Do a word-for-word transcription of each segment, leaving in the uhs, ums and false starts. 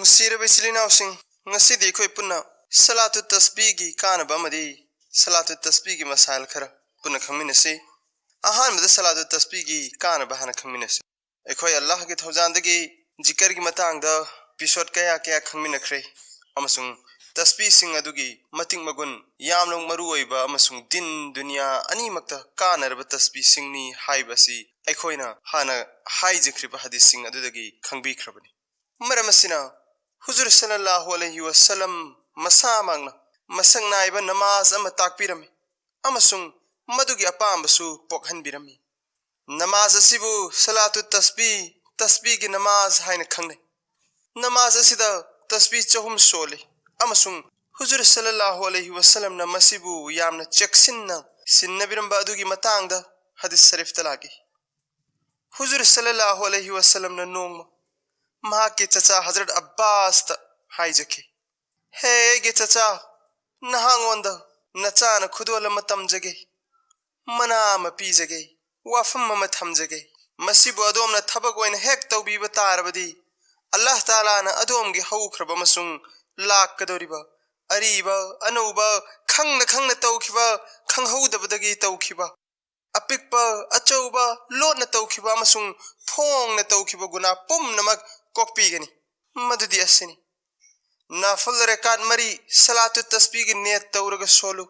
ꯅꯨꯡꯁꯤꯔꯕ ꯏꯆꯤꯜ ꯏꯅꯥꯎꯁꯤꯡ, ꯉꯁꯤꯗꯤ ꯑꯩꯈꯣꯏ ꯄꯨꯟꯅ ꯁꯂꯥꯇꯨ ꯇꯁꯕꯤꯒꯤ ꯀꯥꯟꯅꯕ ꯑꯃꯗꯤ ꯁꯂꯥꯇꯨ ꯇꯁꯕꯤꯒꯤ ꯃꯁꯥꯏꯜ ꯈꯔ ꯄꯨꯟꯅ ꯈꯪꯃꯤꯟꯅꯁꯤ꯫ ꯑꯍꯥꯟꯕꯗ ꯁꯂꯥꯇꯨ ꯇꯁꯕꯤꯒꯤ ꯀꯥꯟꯅꯕ ꯍꯥꯟꯅ ꯈꯪꯃꯤꯟꯅꯁꯤ꯫ ꯑꯩꯈꯣꯏ ꯑꯜꯂꯥꯍꯒꯤ ꯊꯧꯖꯥꯟꯗꯒꯤ ꯖꯤꯀꯔꯒꯤ ꯃꯇꯥꯡꯗ ꯄꯤꯁꯣꯠ ꯀꯌꯥ ꯀꯌꯥ ꯈꯪꯃꯤꯟꯅꯈ꯭ꯔꯦ, ꯑꯃꯁꯨꯡ ꯇꯁꯕꯤꯁꯤꯡ ꯑꯗꯨꯒꯤ ꯃꯇꯤꯛ ꯃꯒꯨꯟ, ꯌꯥꯝꯅ ꯃꯔꯨ ꯑꯣꯏꯕ ꯑꯃꯁꯨꯡ ꯗꯤꯟ ꯗꯨꯅꯤꯌꯥ ꯑꯅꯤꯃꯛꯇ ꯀꯥꯟꯅꯔꯕ ꯇꯁꯕꯤꯁꯤꯡꯅꯤ ꯍꯥꯏꯕ ꯑꯁꯤ ꯑꯩꯈꯣꯏꯅ ꯍꯥꯟꯅ ꯍꯥꯏꯖꯈ꯭ꯔꯤꯕ ꯍꯗꯤꯁꯁꯤꯡ ꯑꯗꯨꯗꯒꯤ ꯈꯪꯕꯤꯈ꯭ꯔꯕꯅꯤ꯫ ꯃꯔꯝ ꯑꯁꯤꯅ, ꯍꯨꯖꯨꯔ ꯁꯜꯂꯜꯂꯥꯍꯨ ꯑꯂꯩꯍꯤ ꯋꯁꯜꯂꯝ ꯃꯁꯥꯃꯛꯅ ꯃꯁꯛ ꯅꯥꯏꯕ ꯅꯃꯥꯖ ꯑꯃ ꯇꯥꯛꯄꯤꯔꯝꯃꯤ ꯑꯃꯁꯨꯡ ꯃꯗꯨꯒꯤ ꯑꯄꯥꯝꯕꯁꯨ ꯄꯣꯛꯍꯟꯕꯤꯔꯝꯃꯤ꯫ ꯅꯃꯥꯖ ꯑꯁꯤꯕꯨ ꯁꯂꯥꯇꯨ ꯇꯁꯕꯤ, ꯇꯁꯕꯤꯒꯤ ꯅꯃꯥꯖ ꯍꯥꯏꯅ ꯈꯪꯅꯩ꯫ ꯅꯃꯥꯖ ꯑꯁꯤꯗ ꯇꯁꯕꯤ ꯆꯍꯨꯝ ꯁꯣꯜꯂꯤ ꯑꯃꯁꯨꯡ ꯍꯨꯖꯨꯔ ꯁꯜꯂꯜꯂꯥꯍꯨ ꯑꯂꯩꯍꯤ ꯋꯁꯜꯂꯝꯅ ꯃꯁꯤꯕꯨ ꯌꯥꯝꯅ ꯆꯦꯛꯁꯤꯟꯅ ꯁꯤꯟꯅꯕꯤꯔꯝꯕ ꯑꯗꯨꯒꯤ ꯃꯇꯥꯡꯗ ꯍꯗꯤꯁ ꯁꯔꯤꯐꯇ ꯂꯥꯛꯏ꯫ ꯍꯨꯖꯨꯔ ꯁꯜꯂꯜꯂꯥꯍꯨ ꯑꯂꯩꯍꯤ ꯋꯁꯜꯂꯝꯅ ꯅꯣꯡꯃ ꯃꯍꯥꯛꯀꯤ ꯆꯆꯥ ꯍꯖꯔꯠ ꯑꯕ꯭ꯕꯥꯁꯇ ꯍꯥꯏꯖꯈꯤ, "ꯍꯦ ꯑꯩꯒꯤ ꯆꯆꯥ, ꯅꯍꯥꯛꯉꯣꯟꯗ ꯅꯆꯥꯅ ꯈꯨꯗꯣꯜ ꯑꯃ ꯇꯝꯖꯒꯦ, ꯃꯅꯥ ꯑꯃ ꯄꯤꯖꯒꯦ, ꯋꯥꯐꯝ ꯑꯃ ꯊꯝꯖꯒꯦ꯫ ꯃꯁꯤꯕꯨ ꯑꯗꯣꯝꯅ ꯊꯕꯛ ꯑꯣꯏꯅ ꯍꯦꯛ ꯇꯧꯕꯤꯕ ꯇꯥꯔꯕꯗꯤ, ꯑꯜꯂꯥꯍ ꯇꯥꯂꯥꯅ ꯑꯗꯣꯝꯒꯤ ꯍꯧꯈ꯭ꯔꯕ ꯑꯃꯁꯨꯡ ꯂꯥꯛꯀꯗꯧꯔꯤꯕ, ꯑꯔꯤꯕ, ꯑꯅꯧꯕ, ꯈꯪꯅ ꯈꯪꯅ ꯇꯧꯈꯤꯕ, ꯈꯪꯍꯧꯗꯕꯗꯒꯤ ꯇꯧꯈꯤꯕ, ꯑꯄꯤꯛꯄ, ꯑꯆꯧꯕ, ꯂꯣꯠꯅ ꯇꯧꯈꯤꯕ ꯑꯃꯁꯨꯡ ꯐꯣꯡꯅ ꯇꯧꯈꯤꯕ ꯒꯨꯅꯥ ꯄꯨꯝꯅꯃꯛ ꯀꯣꯛꯄꯤꯒꯅꯤ꯫" ꯃꯗꯨꯗꯤ ꯑꯁꯤꯅꯤ: ꯅꯥꯐꯜ ꯔꯦꯀꯥꯠ ꯃꯔꯤ ꯁꯂꯥꯇꯨ ꯇꯁꯕꯤꯒꯤ ꯅꯤꯌꯠ ꯇꯧꯔꯒ ꯁꯣꯜꯂꯨ,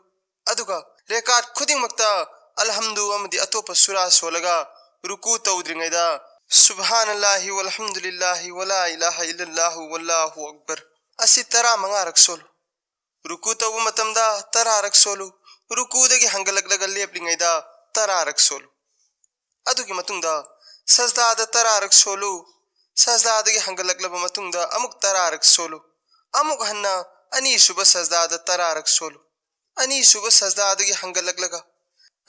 ꯑꯗꯨꯒ ꯔꯦꯀꯥꯠ ꯈꯨꯗꯤꯡꯃꯛꯇ ꯑꯜꯍꯝꯗꯨ ꯑꯃꯗꯤ ꯑꯇꯣꯞꯄ ꯁꯨꯔꯥ ꯁꯣꯜꯂꯒ ꯔꯨꯀꯨ ꯇꯧꯗ꯭ꯔꯤꯉꯩꯗ ꯁꯨꯕꯍꯥꯅꯜꯂꯥꯍꯤ ꯋꯜꯍꯝꯗꯨꯂꯤꯜꯂꯥꯍꯤ ꯋꯂꯥ ꯏꯂꯥꯍ ꯏꯜꯂꯜꯂꯥꯍꯨ ꯋꯜꯂꯥꯍꯨ ꯑꯛꯕꯔ ꯑꯁꯤ ꯇꯔꯥꯃꯉꯥꯔꯛ ꯁꯣꯜꯂꯨ꯫ ꯔꯨꯀꯨ ꯇꯧꯕ ꯃꯇꯝꯗ ꯇꯔꯥꯔꯛ ꯁꯣꯜꯂꯨ, ꯔꯨꯀꯨꯗꯒꯤ ꯍꯪꯒꯠꯂꯛꯂꯒ ꯂꯦꯞꯂꯤꯉꯩꯗ ꯇꯔꯥꯔꯛ ꯁꯣꯜꯂꯨ꯫ ꯑꯗꯨꯒꯤ ꯃꯇꯨꯡꯗ ꯁꯖꯗꯥꯗ ꯇꯔꯥꯔꯛ ꯁꯣꯜꯂꯨ, ꯁꯖꯗꯥꯗꯒꯤ ꯍꯪꯒꯠꯂꯛꯂꯕ ꯃꯇꯨꯡꯗ ꯑꯃꯨꯛ ꯇꯔꯥꯔꯛ ꯁꯣꯜꯂꯨ꯫ ꯑꯃꯨꯛ ꯍꯟꯅ ꯑꯅꯤꯁꯨꯕ ꯁꯖꯗꯥꯗ ꯇꯔꯥꯔꯛ ꯁꯣꯜꯂꯨ꯫ ꯑꯅꯤꯁꯨꯕ ꯁꯖꯗꯥꯗꯒꯤ ꯍꯪꯒꯠꯂꯛꯂꯒ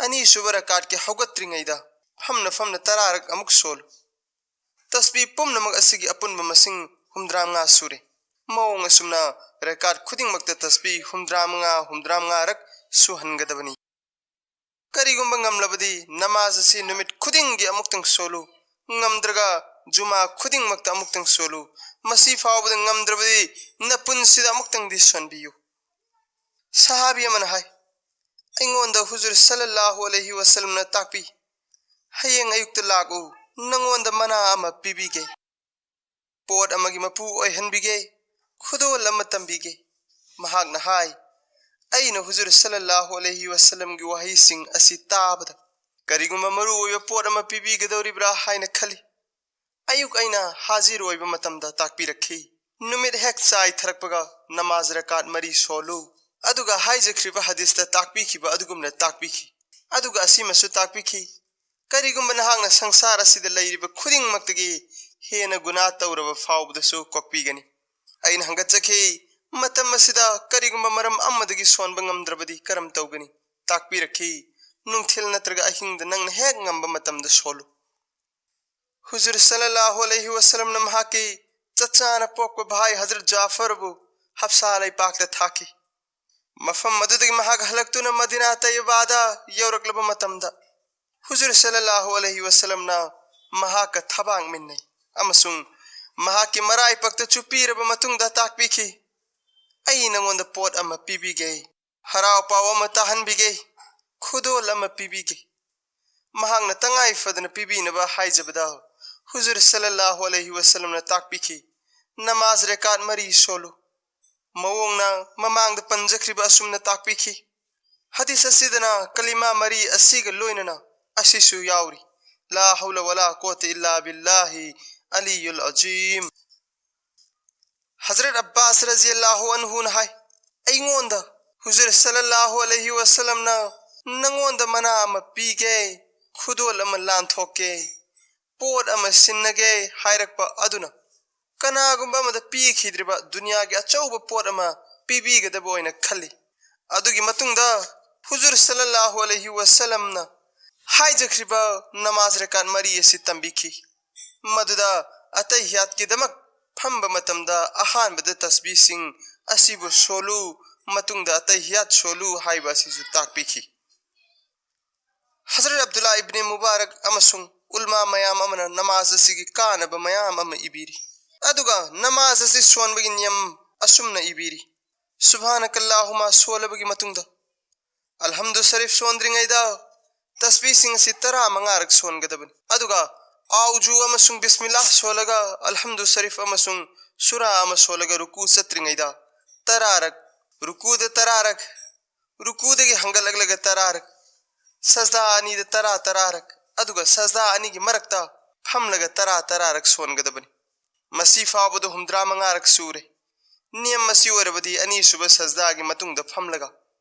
ꯑꯅꯤꯁꯨꯕ ꯔꯀꯥꯠꯀꯤ ꯍꯧꯒꯠꯇ꯭ꯔꯤꯉꯩꯗ ꯐꯝꯅ ꯐꯝꯅ ꯇꯔꯥꯔꯛ ꯑꯃꯨꯛ ꯁꯣꯜꯂꯨ꯫ ꯇꯁꯕꯤ ꯄꯨꯝꯅꯃꯛ ꯑꯁꯤꯒꯤ ꯑꯄꯨꯟꯕ ꯃꯁꯤꯡ ꯍꯨꯝꯗ꯭ꯔꯥꯃꯉꯥ ꯁꯨꯔꯦ꯫ ꯃꯑꯣꯡ ꯑꯁꯨꯝꯅ ꯔꯀꯥꯠ ꯈꯨꯗꯤꯡꯃꯛꯇ ꯇꯁꯕꯤ ꯍꯨꯝꯗ꯭ꯔꯥꯃꯉꯥ, ꯍꯨꯝꯗ꯭ꯔꯥꯃꯉꯥꯔꯛ ꯁꯨꯍꯟꯒꯗꯕꯅꯤ꯫ ꯀꯔꯤꯒꯨꯝꯕ ꯉꯝꯂꯕꯗꯤ ꯅꯃꯥꯖ ꯑꯁꯤ ꯅꯨꯃꯤꯠ ꯈꯨꯗꯤꯡꯒꯤ ꯑꯃꯨꯛꯇꯪ ꯁꯣꯜꯂꯨ, ꯉꯝꯗ꯭ꯔꯒ ꯖꯨꯃꯥ ꯈꯨꯗꯤꯡꯃꯛꯇ ꯑꯃꯨꯛꯇꯪ ꯁꯣꯜꯂꯨ꯫ ꯃꯁꯤ ꯐꯥꯎꯕꯗ ꯉꯝꯗ꯭ꯔꯕꯗꯤ ꯅꯄꯨꯟꯁꯤꯗ ꯑꯃꯨꯛꯇꯪꯗꯤ ꯁꯣꯟꯕꯤꯌꯨ꯫ ꯁꯍꯥꯕꯤ ꯑꯃꯅ ꯍꯥꯏ, "ꯑꯩꯉꯣꯟꯗ ꯍꯨꯖꯨꯔ ꯁꯜꯂꯜꯂꯥꯍꯨ ꯑꯂꯩꯍꯤ ꯋꯁꯜꯂꯝꯅ ꯇꯥꯛꯄꯤ, 'ꯍꯌꯦꯡ ꯑꯌꯨꯛꯇ ꯂꯥꯛꯎ, ꯅꯉꯣꯟꯗ ꯃꯅꯥ ꯑꯃ ꯄꯤꯕꯤꯒꯦ, ꯄꯣꯠ ꯑꯃꯒꯤ ꯃꯄꯨ ꯑꯣꯏꯍꯟꯕꯤꯒꯦ, ꯈꯨꯗꯣꯜ ꯑꯃ ꯇꯝꯕꯤꯒꯦ.'" ꯃꯍꯥꯛꯅ ꯍꯥꯏ, "ꯑꯩꯅ ꯍꯨꯖꯨꯔ ꯁꯜꯂꯜꯂꯥꯍꯨ ꯑꯂꯩꯍꯤ ꯋꯁꯜꯂꯝꯒꯤ ꯋꯥꯍꯩꯁꯤꯡ ꯑꯁꯤ ꯇꯥꯕꯗ ꯀꯔꯤꯒꯨꯝꯕ ꯃꯔꯨ ꯑꯣꯏꯕ ꯄꯣꯠ ꯑꯃ ꯄꯤꯕꯤꯒꯗꯧꯔꯤꯕ꯭ꯔꯥ ꯍꯥꯏꯅ ꯈꯜꯂꯤ꯫ ꯑꯌꯨꯛ ꯑꯩꯅ ꯍꯥꯖꯤꯔ ꯑꯣꯏꯕ ꯃꯇꯝꯗ ꯇꯥꯛꯄꯤꯔꯛꯈꯤ, 'ꯅꯨꯃꯤꯠ ꯍꯦꯛ ꯆꯥꯏꯊꯔꯛꯄꯒ ꯅꯃꯥꯖ ꯔꯀꯥꯠ ꯃꯔꯤ ꯁꯣꯜꯂꯨ.' ꯑꯗꯨꯒ ꯍꯥꯏꯖꯈ꯭ꯔꯤꯕ ꯍꯗꯤꯁꯇ ꯇꯥꯛꯄꯤꯈꯤꯕ ꯑꯗꯨꯒꯨꯝꯅ ꯇꯥꯛꯄꯤꯈꯤ꯫ ꯑꯗꯨꯒ ꯑꯁꯤꯃꯁꯨ ꯇꯥꯛꯄꯤꯈꯤ, 'ꯀꯔꯤꯒꯨꯝꯕ ꯅꯍꯥꯛꯅ ꯁꯪꯁꯥꯔ ꯑꯁꯤꯗ ꯂꯩꯔꯤꯕ ꯈꯨꯗꯤꯡꯃꯛꯇꯒꯤ ꯍꯦꯟꯅ ꯒꯨꯅꯥ ꯇꯧꯔꯕ ꯐꯥꯎꯕꯗꯁꯨ ꯀꯣꯛꯄꯤꯒꯅꯤ.' ꯑꯩꯅ ꯍꯪꯒꯠꯆꯈꯤ, 'ꯃꯇꯝ ꯑꯁꯤꯗ ꯀꯔꯤꯒꯨꯝꯕ ꯃꯔꯝ ꯑꯃꯗꯒꯤ ꯁꯣꯟꯕ ꯉꯝꯗ꯭ꯔꯕꯗꯤ ꯀꯔꯝ ꯇꯧꯒꯅꯤ?' ꯇꯥꯛꯄꯤꯔꯛꯈꯤ, 'ꯅꯨꯡꯊꯤꯜ ꯅꯠꯇ꯭ꯔꯒ ꯑꯍꯤꯡꯗ ꯅꯪꯅ ꯍꯦꯛ ꯉꯝꯕ ꯃꯇꯝꯗ ꯁꯣꯜꯂꯨ.'" ꯍꯨꯖꯨꯔ ꯁꯜꯂꯜꯂꯥꯍꯨ ꯑꯂꯩꯍꯤ ꯋꯁꯜꯂꯝꯅ ꯃꯍꯥꯛꯀꯤ ꯆꯞ ꯆꯥꯅ ꯄꯣꯛꯄ ꯚꯥꯏ ꯍꯖꯔꯠ ꯖꯥꯐꯔꯕꯨ ꯍꯞꯁꯥ ꯂꯩꯄꯥꯛꯇ ꯊꯥꯈꯤ꯫ ꯃꯐꯝ ꯑꯗꯨꯗꯒꯤ ꯃꯍꯥꯛ ꯍꯜꯂꯛꯇꯨꯅ ꯃꯗꯤꯅꯥ ꯇꯩꯌꯕꯥꯗ ꯌꯧꯔꯛꯂꯕ ꯃꯇꯝꯗ, ꯍꯨꯖꯨꯔ ꯁꯜꯂꯜꯂꯥꯍꯨ ꯑꯂꯩꯍꯤ ꯋꯁꯜꯂꯝꯅ ꯃꯍꯥꯛꯀ ꯊꯕꯥꯛꯃꯤꯟꯅꯩ ꯑꯃꯁꯨꯡ ꯃꯍꯥꯛꯀꯤ ꯃꯔꯥꯏꯄꯛꯇ ꯆꯨꯞꯄꯤꯔꯕ ꯃꯇꯨꯡꯗ ꯇꯥꯛꯄꯤꯈꯤ, "ꯑꯩ ꯅꯉꯣꯟꯗ ꯄꯣꯠ ꯑꯃ ꯄꯤꯕꯤꯒꯦ, ꯍꯔꯥꯎ ꯄꯥꯎ ꯑꯃ ꯇꯥꯍꯟꯕꯤꯒꯦ, ꯈꯨꯗꯣꯜ ꯑꯃ ꯄꯤꯕꯤꯒꯦ꯫" ꯃꯍꯥꯛꯅ ꯇꯉꯥꯏ ꯐꯗꯅ ꯄꯤꯕꯤꯅꯕ ꯍꯥꯏꯖꯕꯗ, ꯍꯨꯖꯨꯔ ꯁꯜꯂꯜꯂꯥꯍꯨ ꯑꯂꯩꯍꯤ ꯋꯁꯜꯂꯝꯅ ꯇꯥꯛꯄꯤꯈꯤ, "ꯅꯃꯥꯖ ꯔꯦꯀꯥꯠ ꯃꯔꯤ ꯁꯣꯜꯂꯨ꯫" ꯃꯑꯣꯡꯅ ꯃꯃꯥꯡꯗ ꯄꯟꯖꯈ꯭ꯔꯤꯕ ꯑꯁꯨꯝꯅ ꯇꯥꯛꯄꯤꯈꯤ꯫ ꯍꯗꯤꯁ ꯑꯁꯤꯗꯅ ꯀꯂꯤꯃꯥ ꯃꯔꯤ ꯑꯁꯤꯒ ꯂꯣꯏꯅꯅ ꯑꯁꯤꯁꯨ ꯌꯥꯎꯔꯤ, "ꯂꯥ ꯍꯧꯂ ꯋꯂꯥ ꯀꯨꯋꯥꯇ ꯏꯜꯂꯥ ꯕꯤꯜꯂꯥꯍꯤ ꯑꯂꯤꯌꯨꯜ ꯑꯖꯤꯝ꯫" ꯍꯖꯔꯠ ꯑꯕ꯭ꯕꯥꯁ ꯔꯖꯤꯌꯜꯂꯥꯍꯨ ꯑꯟꯍꯨꯅ ꯍꯥꯏ, "ꯑꯩꯉꯣꯟꯗ ꯍꯨꯖꯨꯔ ꯁꯜꯂꯜꯂꯥꯍꯨ ꯑꯂꯩꯍꯤ ꯋꯁꯜꯂꯝꯅ 'ꯅꯉꯣꯟꯗ ꯃꯅꯥ ꯑꯃ ꯄꯤꯒꯦ, ꯈꯨꯗꯣꯜ ꯑꯃ ꯂꯥꯟꯊꯣꯛꯀꯦ, ꯄꯣꯠ ꯑꯃ ꯁꯤꯟꯅꯒꯦ' ꯍꯥꯏꯔꯛꯄ ꯑꯗꯨꯅ ꯀꯅꯥꯒꯨꯝꯕ ꯑꯃꯗ ꯄꯤꯈꯤꯗ꯭ꯔꯤꯕ ꯗꯨꯅꯤꯌꯥꯒꯤ ꯑꯆꯧꯕ ꯄꯣꯠ ꯑꯃ ꯄꯤꯕꯤꯒꯗꯕ ꯑꯣꯏꯅ ꯈꯜꯂꯤ꯫ ꯑꯗꯨꯒꯤ ꯃꯇꯨꯡꯗ ꯍꯨꯖꯨꯔ ꯁꯜꯂꯜꯂꯥꯍꯨ ꯑꯂꯩꯍꯤ ꯋꯁꯜꯂꯝꯅ ꯍꯥꯏꯖꯈ꯭ꯔꯤꯕ ꯅꯃꯥꯖ ꯔꯦꯀꯥꯠ ꯃꯔꯤ ꯑꯁꯤ ꯇꯝꯕꯤꯈꯤ꯫ ꯃꯗꯨꯗ ꯑꯇꯩꯍꯤꯌꯥꯠꯀꯤꯗꯃꯛ ꯐꯝꯕ ꯃꯇꯝꯗ ꯑꯍꯥꯟꯕꯗ ꯇꯁꯕꯤꯁꯤꯡ ꯑꯁꯤꯕꯨ ꯁꯣꯜꯂꯨ, ꯃꯇꯨꯡꯗ ꯑꯇꯩꯍꯤꯌꯥꯠ ꯁꯣꯜꯂꯨ ꯍꯥꯏꯕ ꯑꯁꯤꯁꯨ ꯇꯥꯛꯄꯤꯈꯤ꯫ ꯍꯖꯔꯠ ꯑꯕꯗꯨꯜꯂꯥ ꯏꯕꯅꯦ ꯃꯨꯕꯥꯔꯛ ꯑꯃꯁꯨꯡ ꯎꯂꯃꯥ ꯃꯌꯥꯝ ꯑꯃꯅ ꯅꯃꯥꯖ ꯑꯁꯤꯒꯤ ꯀꯥꯟꯅꯕ ꯃꯌꯥꯝ ꯑꯃ ꯏꯕꯤꯔꯤ꯫ ꯑꯗꯨꯒ ꯅꯃꯥꯖ ꯑꯁꯤ ꯁꯣꯟꯕꯒꯤ ꯅꯤꯌꯝ ꯑꯁꯨꯝꯅ ꯏꯕꯤꯔꯤ: ꯁꯨꯕꯍꯥꯅꯀꯜꯂꯥꯍꯨꯃꯥ ꯁꯣꯜꯂꯕꯒꯤ ꯃꯇꯨꯡꯗ, ꯑꯜꯍꯝꯗꯨ ꯁꯔꯤꯐ ꯁꯣꯟꯗ꯭ꯔꯤꯉꯩꯗ ꯇꯁꯕꯤꯁꯤꯡ ꯑꯁꯤ ꯇꯔꯥ ꯃꯉꯥꯔꯛ ꯁꯣꯟꯒꯗꯕꯅꯤ꯫ ꯑꯗꯨꯒ ꯑꯥꯎꯖꯨ ꯑꯃꯁꯨꯡ ꯕꯤꯁꯃꯤꯜꯂꯥꯍ ꯁꯣꯜꯂꯒ ꯑꯜꯍꯝꯗꯨ ꯁꯔꯤꯐ ꯑꯃꯁꯨꯡ ꯁꯨꯔꯥ ꯑꯃ ꯁꯣꯜꯂꯒ ꯔꯨꯀꯨ ꯆꯠꯇ꯭ꯔꯤꯉꯩꯗ ꯇꯔꯥꯔꯛ, ꯔꯨꯀꯨꯗ ꯇꯔꯥꯔꯛ, ꯔꯨꯀꯨꯗꯒꯤ ꯍꯪꯒꯠꯂꯛꯂꯒ ꯇꯔꯥꯔꯛ, ꯁꯖꯗꯥ ꯑꯅꯤꯗ ꯇꯔꯥ ꯇꯔꯥꯔꯛ, ꯑꯗꯨꯒ ꯁꯖꯗꯥ ꯑꯅꯤꯒꯤ ꯃꯔꯛꯇ ꯐꯝꯂꯒ ꯇꯔꯥ ꯇꯔꯥꯔꯛ ꯁꯣꯟꯒꯗꯕꯅꯤ꯫ ꯃꯁꯤ ꯐꯥꯎꯕꯗ ꯍꯨꯝꯗ꯭ꯔꯥ ꯃꯉꯥꯔꯛ ꯁꯨꯔꯦ꯫ ꯅꯤꯌꯝ ꯑꯁꯤ ꯑꯣꯏꯔꯕꯗꯤ ꯑꯅꯤꯁꯨꯕ ꯁꯖꯗꯥꯒꯤ ꯃꯇꯨꯡꯗ ꯐꯝꯂꯒ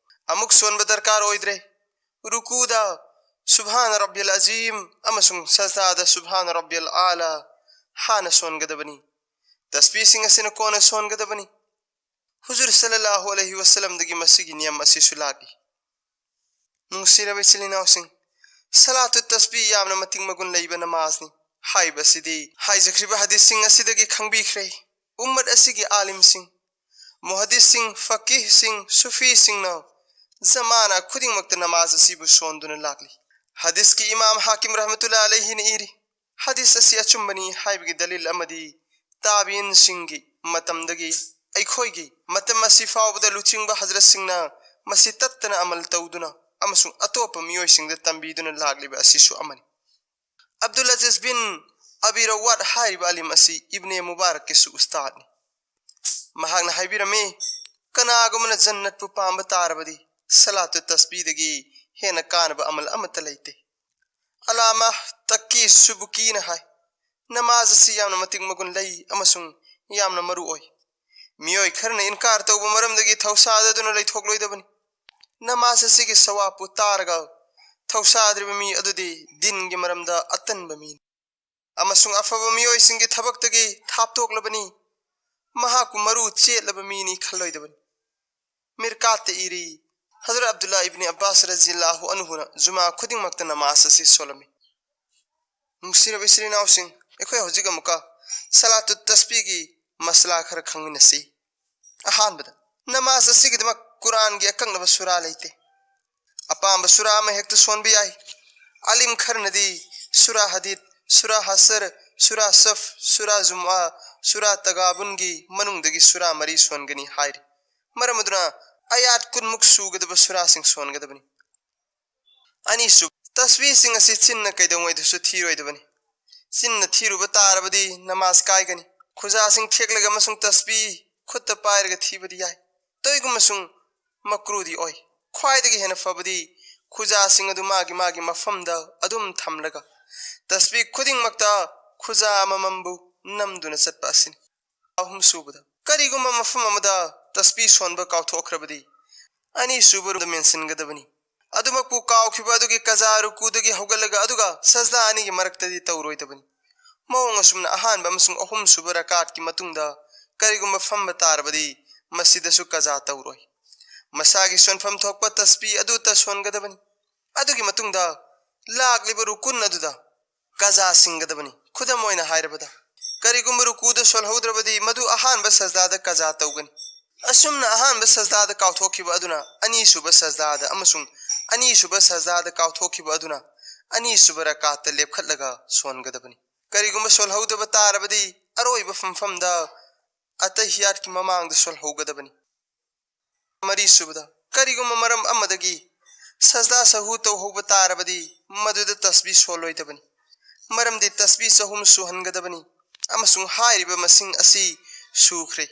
ꯑꯃꯨꯛ ꯁꯣꯟꯕ ꯗꯔꯀꯥꯔ ꯑꯣꯏꯗ꯭ꯔꯦ꯫ ꯔꯨꯀꯨꯗ ꯁꯨꯕꯍꯥꯅ ꯔꯕꯤꯌꯜ ꯑꯖꯤꯝ ꯑꯃꯁꯨꯡ ꯁꯖꯗꯥꯗ ꯁꯨꯕꯍꯥꯅ ꯔꯕꯤꯌꯜ ꯑꯥꯂꯥ ꯍꯥꯟꯅ ꯁꯣꯟꯒꯗꯕꯅꯤ꯫ ꯇꯁꯕꯤꯁꯤꯡ ꯑꯁꯤꯅ ꯀꯣꯟꯅ ꯁꯣꯟꯒꯗꯕꯅꯤ꯫ ꯍꯨꯖꯨꯔ ꯁꯜꯂꯜꯂꯥꯍꯨ ꯑꯂꯩꯍꯤ ꯋꯁꯜꯂꯝꯗꯒꯤ ꯃꯁꯤꯒꯤ ꯅꯤꯌꯝ ꯑꯁꯤꯁꯨ ꯂꯥꯛꯂꯤ꯫ ꯅꯨꯡꯁꯤꯔꯕ ꯏꯆꯤꯜ ꯏꯅꯥꯎꯁꯤꯡ, ꯁꯂꯥꯇꯨ ꯇꯁꯕꯤ ꯌꯥꯝꯅ ꯃꯇꯤꯛ ꯃꯒꯨꯟ ꯂꯩꯕ ꯅꯃꯥꯖꯅꯤ ꯍꯥꯏꯕꯁꯤꯗꯤ ꯍꯥꯏꯖꯈ꯭ꯔꯤꯕ ꯍꯗꯤꯁꯁꯤꯡ ꯑꯁꯤꯗꯒꯤ ꯈꯪꯕꯤꯈ꯭ꯔꯦ꯫ ꯎꯝꯃꯠ ꯑꯁꯤꯒꯤ ꯑꯥꯂꯤꯝꯁꯤꯡ, ꯃꯨꯍꯗꯤꯁꯁꯤꯡ, ꯐꯀꯤꯍꯁꯤꯡ, ꯁꯨꯐꯤꯁꯤꯡꯅ ꯖꯃꯥꯅꯥ ꯈꯨꯗꯤꯡꯃꯛꯇ ꯅꯃꯥꯖ ꯑꯁꯤꯕꯨ ꯁꯣꯟꯗꯨꯅ ꯂꯥꯛꯂꯤ꯫ ꯍꯗꯤꯁꯀꯤ ꯏꯃꯥꯝ ꯍꯥꯀꯤꯝ ꯔꯍꯃꯇꯨꯜꯂꯥ ꯑꯂꯩꯍꯤꯅ ꯏꯔꯤ, ꯍꯗꯤꯁ ꯑꯁꯤ ꯑꯆꯨꯝꯕꯅꯤ ꯍꯥꯏꯕꯒꯤ ꯗꯂꯤꯜ ꯑꯃꯗꯤ ꯇꯥꯕꯤꯟꯁꯤꯡꯒꯤ ꯃꯇꯝꯗꯒꯤ ꯑꯩꯈꯣꯏꯒꯤ ꯃꯇꯝ ꯑꯁꯤ ꯐꯥꯎꯕꯗ ꯂꯨꯆꯤꯡꯕ ꯍꯖꯔꯠꯁꯤꯡꯅ ꯃꯁꯤ ꯇꯠꯇꯅ ꯑꯃꯜ ꯇꯧꯗꯨꯅ ꯑꯃꯁꯨꯡ ꯑꯇꯣꯞꯄ ꯃꯤꯑꯣꯏꯁꯤꯡꯗ ꯇꯝꯕꯤꯗꯨꯅ ꯂꯥꯛꯂꯤꯕ ꯑꯁꯤꯁꯨ ꯑꯃꯅꯤ꯫ ꯑꯕꯗꯨꯜ ꯑꯖꯤꯖ ꯕꯤꯟ ꯑꯕꯤ ꯔꯋꯥꯠ ꯍꯥꯏꯔꯤꯕ ꯑꯂꯤꯝ ꯑꯁꯤ ꯏꯕꯅꯦ ꯃꯨꯕꯥꯔꯛꯀꯤꯁꯨ ꯎꯁꯇꯥꯗꯅꯤ꯫ ꯃꯍꯥꯛꯅ ꯍꯥꯏꯕꯤꯔꯝꯃꯤ, "ꯀꯅꯥꯒꯨꯝꯕꯅ ꯖꯟꯅꯠꯄꯨ ꯄꯥꯝꯕ ꯇꯥꯔꯕꯗꯤ ꯁꯂꯥꯇꯨ ꯇꯁꯕꯤꯗꯒꯤ ꯍꯦꯟꯅ ꯀꯥꯟꯅꯕ ꯑꯃꯜ ꯑꯃꯠꯇ ꯂꯩꯇꯦ"꯫ ꯑꯂꯥꯃꯥ ꯇꯛꯀꯤ ꯁꯨꯕꯨꯀꯤꯅ ꯍꯥꯏ, "ꯅꯃꯥꯖ ꯑꯁꯤ ꯌꯥꯝꯅ ꯃꯇꯤꯛ ꯃꯒꯨꯟ ꯂꯩ ꯑꯃꯁꯨꯡ ꯌꯥꯝꯅ ꯃꯔꯨ ꯑꯣꯏ꯫ ꯃꯤꯑꯣꯏ ꯈꯔꯅ ꯏꯟꯀꯥꯔ ꯇꯧꯕ ꯃꯔꯝꯗꯒꯤ ꯊꯧꯁꯥꯗꯗꯨꯅ ꯂꯩꯊꯣꯛꯂꯣꯏꯗꯕꯅꯤ꯫ ꯅꯃꯥꯖ ꯑꯁꯤꯒꯤ ꯁꯋꯥꯕꯄꯨ ꯇꯥꯔꯒ ꯊꯧꯁꯥꯗ꯭ꯔꯤꯕ ꯃꯤ ꯑꯗꯨꯗꯤ ꯗꯤꯟꯒꯤ ꯃꯔꯝꯗ ꯑꯇꯟꯕ ꯃꯤꯅꯤ ꯑꯃꯁꯨꯡ ꯑꯐꯕ ꯃꯤꯑꯣꯏꯁꯤꯡꯒꯤ ꯊꯕꯛꯇꯒꯤ ꯊꯥꯞꯇꯣꯛꯂꯕꯅꯤ꯫ ꯃꯍꯥꯛꯄꯨ ꯃꯔꯨ ꯆꯦꯠꯂꯕ ꯃꯤꯅꯤ ꯈꯜꯂꯣꯏꯗꯕꯅꯤ"꯫ ꯃꯤꯔꯀꯥꯠꯇ ꯏꯔꯤ, ꯍꯖꯔꯠ ꯑꯕꯗꯨꯜꯂꯥ ꯏꯕꯅꯤ ꯑꯕꯥꯁ ꯔꯖꯤꯌꯜꯂꯥꯍꯨ ꯑꯟꯍꯨꯅ ꯖꯨꯃꯥ ꯈꯨꯗꯤꯡꯃꯛꯇ ꯅꯃꯥꯖ ꯑꯁꯤ ꯁꯣꯜꯂꯝꯃꯤ꯫ ꯅꯨꯡꯁꯤꯔꯕ ꯏꯆꯤꯜ ꯏꯅꯥꯎꯁꯤꯡ, ꯑꯩꯈꯣꯏ ꯍꯧꯖꯤꯛ ꯑꯃꯨꯛꯀ ꯁꯂꯥꯇꯨ ꯇꯁꯕꯤꯒꯤ ꯃꯁꯂꯥ ꯈꯔ ꯈꯪꯃꯤꯟꯅꯁꯤ꯫ ꯑꯍꯥꯟꯕꯗ, ꯅꯃꯥꯖ ꯑꯁꯤꯒꯤꯗꯃꯛ ꯀꯨꯔꯥꯟꯒꯤ ꯑꯀꯛꯅꯕ ꯁꯨꯔꯥ ꯂꯩꯇꯦ꯫ ꯑꯄꯥꯝꯕ ꯁꯨꯔꯥ ꯑꯃ ꯍꯦꯛꯇ ꯁꯣꯟꯕ ꯌꯥꯏ꯫ ꯑꯂꯤꯝ ꯈꯔꯅꯗꯤ ꯁꯨꯔꯥ ꯍꯗꯤꯗ, ꯁꯨꯔꯥ ꯍꯁꯔ, ꯁꯨꯔꯥ ꯁꯐ, ꯁꯨꯔꯥ ꯖꯨꯝꯑꯥ, ꯁꯨꯔꯥ ꯇꯒꯥꯕꯨꯟꯒꯤ ꯃꯅꯨꯡꯗꯒꯤ ꯁꯨꯔꯥ ꯃꯔꯤ ꯁꯣꯟꯒꯅꯤ ꯍꯥꯏꯔꯤ꯫ ꯃꯔꯝ ꯑꯗꯨꯅ ꯑꯌꯥꯠ ꯀꯨꯟꯃꯨꯛ ꯁꯨꯒꯗꯕ ꯁꯨꯔꯥꯁꯤꯡ ꯁꯣꯟꯒꯗꯕꯅꯤ꯫ ꯑꯅꯤꯁꯨꯕ, ꯇꯁꯕꯤꯁꯤꯡ ꯑꯁꯤ ꯆꯤꯟꯅ ꯀꯩꯗꯧꯉꯩꯗꯁꯨ ꯊꯤꯔꯣꯏꯗꯕꯅꯤ꯫ ꯆꯤꯟꯅ ꯊꯤꯔꯨꯕ ꯇꯥꯔꯕꯗꯤ ꯅꯃꯥꯖ ꯀꯥꯏꯒꯅꯤ꯫ ꯈꯨꯖꯥꯁꯤꯡ ꯊꯦꯛꯂꯒ ꯑꯃꯁꯨꯡ ꯇꯁꯕꯤ ꯈꯨꯠꯇ ꯄꯥꯏꯔꯒ ꯊꯤꯕꯗꯤ ꯌꯥꯏ꯫ ꯇꯧꯏꯒꯨꯝꯕꯁꯨꯡ ꯃꯀ꯭ꯔꯨꯗꯤ ꯑꯣꯏ꯫ ꯈ꯭ꯋꯥꯏꯗꯒꯤ ꯍꯦꯟꯅ ꯐꯕꯗꯤ ꯈꯨꯖꯥꯁꯤꯡ ꯑꯗꯨ ꯃꯥꯒꯤ ꯃꯥꯒꯤ ꯃꯐꯝꯗ ꯑꯗꯨꯝ ꯊꯝꯂꯒ ꯇꯁꯕꯤ ꯈꯨꯗꯤꯡꯃꯛꯇ ꯈꯨꯖꯥ ꯑꯃꯃꯝꯕꯨ ꯅꯝꯗꯨꯅ ꯆꯠꯄ ꯑꯁꯤꯅꯤ꯫ ꯑꯍꯨꯝꯁꯨꯕꯗ, ꯀꯔꯤꯒꯨꯝꯕ ꯃꯐꯝ ꯑꯃꯗ ꯇꯁꯕꯤ ꯁꯣꯟꯕ ꯀꯥꯎꯊꯣꯛꯈ꯭ꯔꯕꯗꯤ ꯑꯅꯤꯁꯨꯕ ꯔꯨꯀꯨꯗ ꯃꯦꯟꯁꯤꯟꯒꯗꯕꯅꯤ꯫ ꯑꯗꯨꯃꯛꯄꯨ ꯀꯥꯎꯈꯤꯕ ꯑꯗꯨꯒꯤ ꯀꯖꯥ ꯔꯨꯀꯨꯗꯒꯤ ꯍꯧꯒꯠꯂꯒ ꯑꯗꯨꯒ ꯁꯖꯗꯥ ꯑꯅꯤꯒꯤ ꯃꯔꯛꯇꯗꯤ ꯇꯧꯔꯣꯏꯗꯕꯅꯤ꯫ ꯃꯑꯣꯡ ꯑꯁꯨꯝꯅ ꯑꯍꯥꯟꯕ ꯑꯃꯁꯨꯡ ꯑꯍꯨꯝꯁꯨꯕ ꯔꯀꯥꯠꯀꯤ ꯃꯇꯨꯡꯗ ꯀꯔꯤꯒꯨꯝꯕ ꯐꯝꯕ ꯇꯥꯔꯕꯗꯤ ꯃꯁꯤꯗꯁꯨ ꯀꯖꯥ ꯇꯧꯔꯣꯏ꯫ ꯃꯁꯥꯒꯤ ꯁꯣꯟꯐꯝ ꯊꯣꯛꯄ ꯇꯁꯕꯤ ꯑꯗꯨꯇ ꯁꯣꯟꯒꯗꯕꯅꯤ꯫ ꯑꯗꯨꯒꯤ ꯃꯇꯨꯡꯗ ꯂꯥꯛꯂꯤꯕ ꯔꯨꯀꯨꯟ ꯑꯗꯨꯗ ꯀꯖꯥ ꯁꯤꯡꯒꯗꯕꯅꯤ꯫ ꯈꯨꯗꯝ ꯑꯣꯏꯅ ꯍꯥꯏꯔꯕꯗ, ꯀꯔꯤꯒꯨꯝꯕ ꯔꯨꯀꯨꯗ ꯁꯣꯜꯍꯧꯗ꯭ꯔꯕꯗꯤ ꯃꯗꯨ ꯑꯍꯥꯟꯕ ꯁꯖꯗꯥꯗ ꯀꯖꯥ ꯇꯧꯒꯅꯤ꯫ ꯑꯁꯨꯝꯅ ꯑꯍꯥꯟꯕ ꯁꯖꯗꯥꯗ ꯀꯥꯎꯊꯣꯛꯈꯤꯕ ꯑꯗꯨꯅ ꯑꯅꯤꯁꯨꯕ ꯁꯖꯗꯥꯗ ꯑꯃꯁꯨꯡ ꯑꯅꯤꯁꯨꯕ ꯁꯖꯗꯥꯗ ꯀꯥꯎꯊꯣꯛꯈꯤꯕ ꯑꯗꯨꯅ ꯑꯅꯤꯁꯨꯕ ꯔꯀꯥꯠꯇ ꯂꯦꯞꯈꯠꯂꯒ ꯁꯣꯟꯒꯗꯕꯅꯤ꯫ ꯀꯔꯤꯒꯨꯝꯕ ꯁꯣꯜꯍꯧꯗꯕ ꯇꯥꯔꯕꯗꯤ ꯑꯔꯣꯏꯕ ꯐꯝꯐꯝꯗ ꯑꯇꯍꯤꯌꯥꯠꯀꯤ ꯃꯃꯥꯡꯗ ꯁꯣꯜꯍꯧꯒꯗꯕꯅꯤ꯫ ꯃꯔꯤꯁꯨꯕꯗ, ꯀꯔꯤꯒꯨꯝꯕ ꯃꯔꯝ ꯑꯃꯗꯒꯤ ꯁꯖꯗꯥ ꯁꯍꯨ ꯇꯧꯍꯧꯕ ꯇꯥꯔꯕꯗꯤ ꯃꯗꯨꯗ ꯇꯁꯕꯤ ꯁꯣꯜꯂꯣꯏꯗꯕꯅꯤ꯫ ꯃꯔꯝꯗꯤ ꯇꯁꯕꯤ ꯆꯍꯨꯝ ꯁꯨꯍꯟꯒꯗꯕꯅꯤ ꯑꯃꯁꯨꯡ ꯍꯥꯏꯔꯤꯕ ꯃꯁꯤꯡ ꯑꯁꯤ ꯁꯨꯈ꯭ꯔꯦ꯫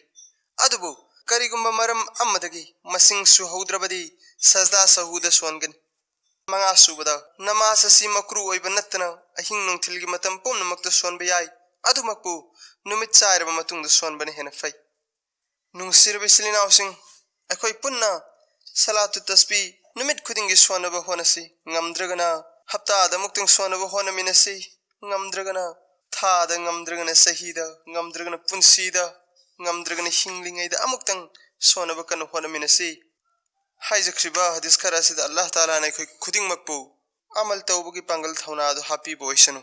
ꯑꯗꯨꯕꯨ ꯀꯔꯤꯒꯨꯝꯕ ꯃꯔꯝ ꯑꯃꯗꯒꯤ ꯃꯁꯤꯡ ꯁꯨꯍꯧꯗ꯭ꯔꯕꯗꯤ ꯁꯖꯗꯥ ꯁꯍꯨꯗ ꯁꯣꯟꯒꯅꯤ꯫ ꯃꯉꯥꯁꯨꯕꯗ, ꯅꯃꯥꯖ ꯑꯁꯤ ꯃꯀ꯭ꯔꯨ ꯑꯣꯏꯕ ꯅꯠꯇꯅ ꯑꯍꯤꯡ ꯅꯨꯡꯊꯤꯜꯒꯤ ꯃꯇꯝ ꯄꯨꯝꯅꯃꯛꯇ ꯁꯣꯟꯕ ꯌꯥꯏ꯫ ꯑꯗꯨꯃꯛꯄꯨ ꯅꯨꯃꯤꯠ ꯆꯥꯏꯔꯕ ꯃꯇꯨꯡꯗ ꯁꯣꯟꯕꯅ ꯍꯦꯟꯅ ꯐꯩ꯫ ꯅꯨꯡꯁꯤꯔꯕ ꯏꯆꯤꯜ ꯏꯅꯥꯎꯁꯤꯡ, ꯑꯩꯈꯣꯏ ꯄꯨꯟꯅ ꯁꯂꯥꯇꯨ ꯇꯁꯕꯤ ꯅꯨꯃꯤꯠ ꯈꯨꯗꯤꯡꯒꯤ ꯁꯣꯟꯅꯕ ꯍꯣꯠꯅꯁꯤ꯫ ꯉꯝꯗ꯭ꯔꯒꯅ ꯍꯞꯇꯥꯗ ꯑꯃꯨꯛꯇꯪ ꯁꯣꯟꯅꯕ ꯍꯣꯠꯅꯃꯤꯟꯅꯁꯤ꯫ ꯉꯝꯗ꯭ꯔꯒꯅ ꯊꯥꯗ, ꯉꯝꯗ꯭ꯔꯒꯅ ꯆꯍꯤꯗ, ꯉꯝꯗ꯭ꯔꯒꯅ ꯄꯨꯟꯁꯤꯗ, ꯉꯝꯗ꯭ꯔꯒꯅ ꯍꯤꯡꯂꯤꯉꯩꯗ ꯑꯃꯨꯛꯇꯪ ꯁꯣꯟꯅꯕ ꯀꯟꯅ ꯍꯣꯠꯅꯃꯤꯟꯅꯁꯤ꯫ ꯍꯥꯏꯖꯈ꯭ꯔꯤꯕ ꯍꯗꯤꯁ ꯈꯔ ꯑꯁꯤꯗ ꯑꯜꯂꯥꯍ ꯇꯥꯂꯥꯅ ꯑꯩꯈꯣꯏ ꯈꯨꯗꯤꯡꯃꯛꯄꯨ ꯑꯃꯜ ꯇꯧꯕꯒꯤ ꯄꯥꯡꯒꯜ ꯊꯧꯅꯥ ꯑꯗꯨ ꯍꯥꯞꯄꯤꯕ ꯑꯣꯏꯁꯅꯨ꯫